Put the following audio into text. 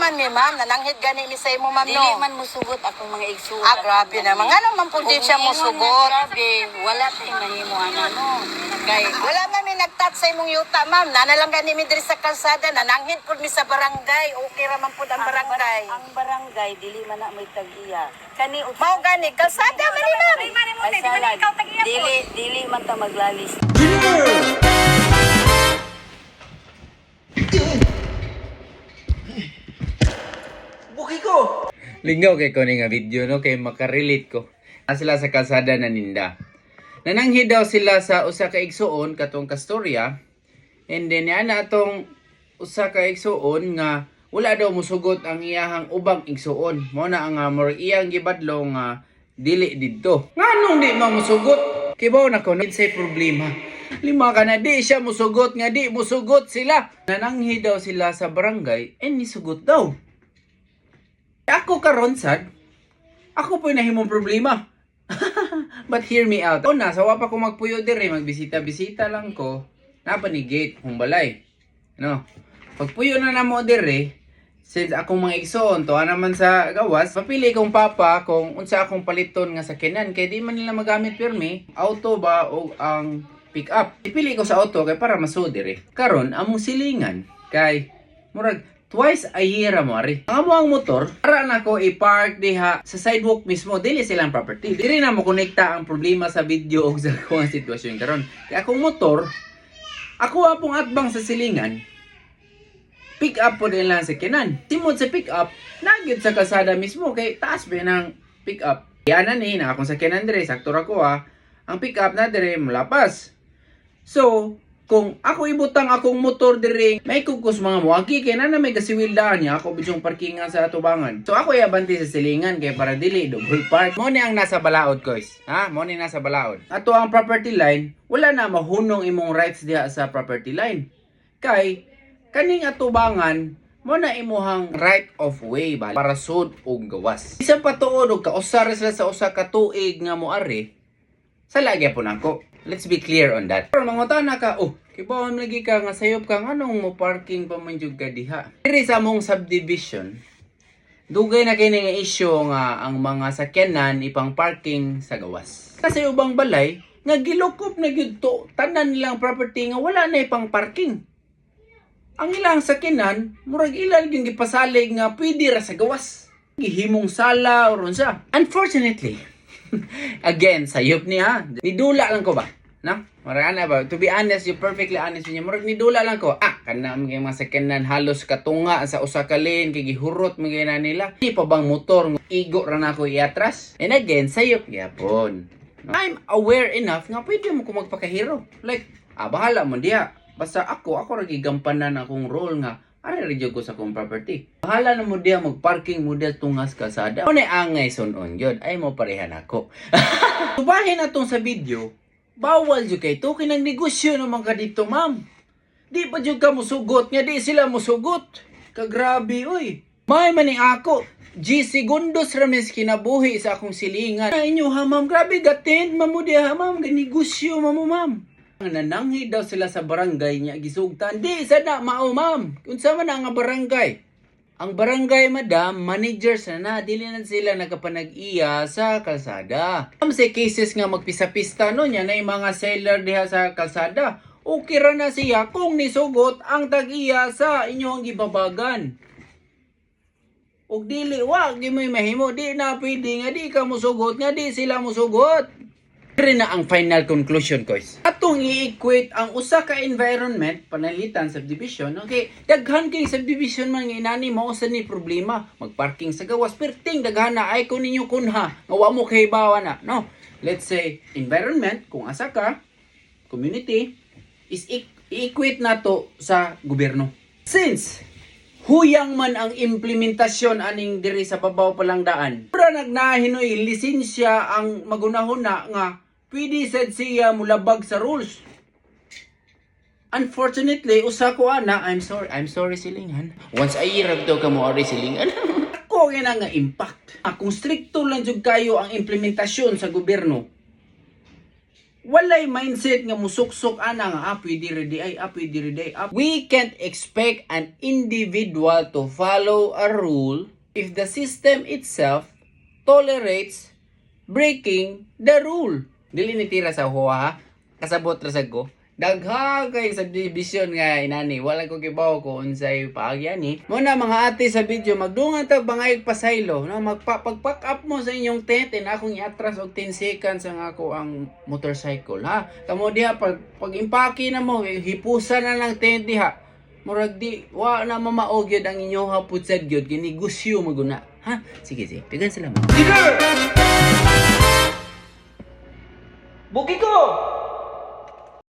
man mi, ma'am. Nananghid gani mi sa imo, ma'am, Dili no. man musugot akong mga igsuon. Ah, grabe naman. Ngano man pud di siya musugot? Grabe, wala tay mahimo ana, no. Kay Wala man mi nagtat sa imong yuta, ma'am. Nana lang gani mi diri sa kalsada. Nananghid pud mi sa barangay. Okay ra man pud ang barangay. Ang barangay dili man na may tag-iya. Kani Mao gani kalsada man ni, ma'am. Ay, dili dili man ta maglalis. Lingaw kay ko ni nga video, no, kay makarelate ko. Na sila sa kalsada na ninda. Nananghid daw sila sa usa ka igsuon katong kastorya. And then niya na atong usa ka igsuon nga wala daw musugot ang iyahang ubang igsuon. Mao na ang murag iyang gibadlong nga dili didto. Nganong di mo musugot? Kibaw na ko say problema. Lima ka na di siya musugot nga di musugot sila. Nananghid daw sila sa barangay and nisugot daw. Ako karon sad, ako po'y nahimong problema. But hear me out. Una, sa wa pa ko magpuyo dire, magbisita-bisita lang ko. Napa ni gate kung balay. No. Pagpuyo na namo dire, since akong mga igsoon tuwa naman sa gawas, papili kong papa kung unsa akong paliton nga sakyanan kay di man nila magamit pirmi, auto ba o ang pick up. Ipili ko sa auto kay para masuod dire. Karon among silingan kay murag twice a year mo ari. Ang amo ang motor, para na ko i-park diha sa sidewalk mismo, dili silang property. Dili na mo konekta ang problema sa video og sa akong sitwasyon karon. Kay akong motor, ako apong atbang sa silingan, pick up po din lang sa kinan. Simod sa pick up, nagyod sa kalsada mismo kay taas ba ng pick up. Yan na ni, na akong sakyanan dire, sakto ra ko ah. Ang pick up na dire mulapas. So, kung ako ibutang akong motor dire, may kukos mga muagi kay na may kasiwildaan niya ako bidyong parkingan sa atubangan. So ako iabante sa silingan kay para dili double park. Mo ni ang nasa balaod, guys. Ha? Mo ni nasa balaod. Ato ang property line, wala na mahunong imong rights diha sa property line. Kay kaning atubangan mo na imuhang right of way ba para sud og gawas. Bisan pa tuod og kausa ra sila sa usa ka tuig nga moari, sa lagi po nako. Let's be clear on that. Pero mangutana ka, oh, kibaon lagi ka nga sayop ka nganong mo parking pa man jud ka diha. Diri sa among subdivision, dugay na kini nga issue nga ang mga sakyanan ipang parking sa gawas. Kasi ubang balay nga gilukop na gyud to tanan nilang property nga wala na ipang parking. Ang ilang sakyanan, murag ilan yung gipasalig nga pwede ra sa gawas. Gihimong sala or unsa. Unfortunately, again, sayop niya. Nidula lang ko ba? No? Murag ana ba? To be honest, you perfectly honest niya. Murag nidula lang ko. Ah, kana mga mga sakyanan halos katunga sa usa ka lane kay gihurot mga na nila. Di pa bang motor igo ra na ako iatras? And again, sayop gyapon. No? I'm aware enough nga pwede mo ko magpakahero. Like, bahala mo diha. Basta ako, ako ra gigampanan akong role nga ari ra gyud ko sa akong property. Bahala na mo diha magparking mo diha tungas kalsada. Mo ni angay sunon gyud ay mo parehan ako. Tubahin atong sa video, bawal jud kay to kinang negosyo naman ka dito, ma'am. Di pa jud ka musugot nga di sila musugot. Kagrabe oy. May maning ako. G segundos ramis kinabuhi sa akong silingan. Ay inyo ha, ma'am, grabe gatin mamo diha, ma'am, ganegosyo mamo, ma'am. Nananghid daw sila sa barangay niya gisugtan. Di sa na mao, ma'am. Unsa man ang nga barangay? Ang barangay, madam, managers na na, dili na sila nakapanag-iya sa kalsada. Ma'am, sa cases nga magpisa-pista no niya na yung mga seller diha sa kalsada. Okay ra na siya kung nisugot ang tag-iya sa inyong gibabagan. Ug dili wa gyud mo'y mahimo, di na pwede nga di ka musugot nga di sila musugot. Diri na ang final conclusion, guys. Atong i-equate ang usa ka environment, panalitan subdivision, okay? Daghan kay subdivision man nga inani mao sa ni problema. Magparking sa gawas, perting daghan na ay kun ninyo kunha nga wa mo kahibawa na, no? Let's say environment kung asa ka, community is i-equate nato sa gobyerno. Since huyang man ang implementasyon aning diri sa babaw palang daan. Pero nagnahinoy lisensya ang magunahuna nga pwede sad siya mulabag sa rules. Unfortunately, usa ko ana, I'm sorry silingan. Once a year bitaw ka mo ari silingan. Ako nga nga impact. Kung stricto lang jud kayo ang implementasyon sa gobyerno, Walay mindset nga musuksok ana nga ah, pwede ra di ay, ah, pwede ra di ay, ah. We can't expect an individual to follow a rule if the system itself tolerates breaking the rule. Dili ni tira sa huwa ha. Kasabot ra sad ko. Daghan kay subdivision nga inani. Wala ko kibaw ko unsay paagi ani. Mo na mga ate sa video, magdungan ta bangayog pasaylo, no, magpa pag-pack up mo sa inyong tent and akong iatras og 10 seconds ang ako ang motorcycle ha. Kamo diha pag impake na mo, hipusa na lang tent diha. Murag di wa na mamaog gyud ang inyo ha pud sad gyud ginegosyo maguna. Ha? Sige sige, daghang salamat. Buki ko!